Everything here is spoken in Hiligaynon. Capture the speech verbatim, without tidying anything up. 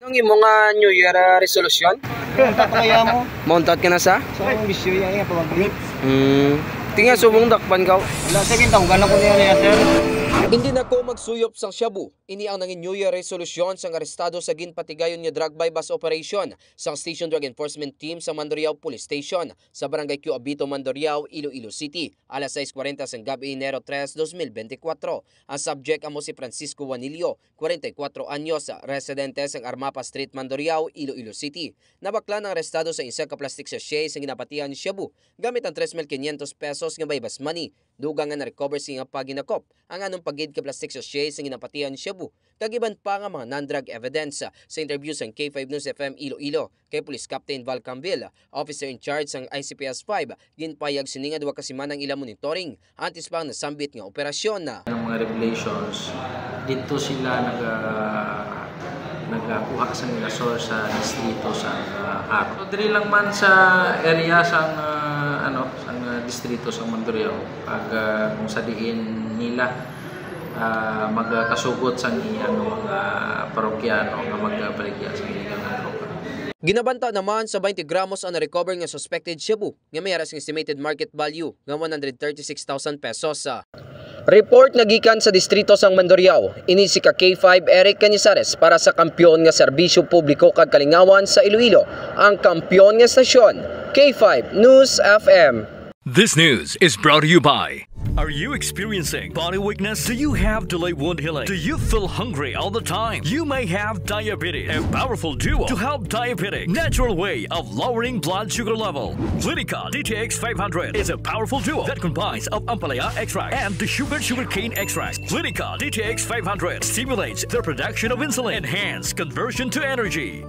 Ang imo nga New Year, ah, resolution? Kaya pa kaya mo? Mauntat ka na sa? Sa akong bisyo, yan, yan, pamaglit. Hmm. Tingnan, subong dakpan ka. Wala, sige, tawag na ko niya niya, sir. Hindi na ko magsuyop sang shabu. Ini ang nangin New Year resolution sang arestado sa ginpatigayon nga drug buy-bust operation sang Station Drug Enforcement Team sa Mandurriao Police Station sa Barangay Q Abito, Mandurriao, Iloilo City, alas sais kwarenta sang gab-i, Enero tres, dos mil bente kwatro. Ang subject amo si Francisco Juanillo, kwarenta y kuwatro anyos, residente sang Armapa Street, Mandurriao, Iloilo City. Nabaklan ang arestado sa isa ka plastic sachet sa ginapatihan shabu gamit ang tres mil quinientos pesos nga buy-bust money. Dugang nga na-recover sa iyang paginakop ang anong pagid ka plastic sachet sa ginapatihan shabu kag iban pa nga mga non-drug evidence. Sa interview sang K five News F M Iloilo kay Police Captain Val Camville, officer in charge sang I C P S five, ginpahayag sini nga duha ka semana ang ilang monitoring antes pa ang nasambit nga operasyon. Ang mga revelations, dito sila naga-, nagakuha sa nila source sa distrito sa, ah, Aro. So, diri lang man sa area sang, ah, ano, sang, ah, distrito sa Mandurriao, pag, ah, kung sa diin nila, ah, magkasugot sang iyang mga parokyano nga magbaligya sa illegal nga droga. Ginabanta naman sa twenty gramos ang na-recover nga suspected shabu nga may ara sing estimated market value nga one hundred thirty-six thousand pesos. Report nga gikan sa distrito sang Mandurriao, ini si ka K five Eric Cañizares para sa kampiyon nga serbisyo publiko kag kalingawan sa Iloilo, ang kampiyon nga estasyon, K five News F M. This news is brought to you by. Are you experiencing body weakness? Do you have delayed wound healing? Do you feel hungry all the time? You may have diabetes. A powerful duo to help diabetic. Natural way of lowering blood sugar level. Clinica D T X five hundred is a powerful duo that combines of ampalaya extract and the sugar sugarcane extract. Clinica D T X five hundred stimulates the production of insulin, enhance conversion to energy.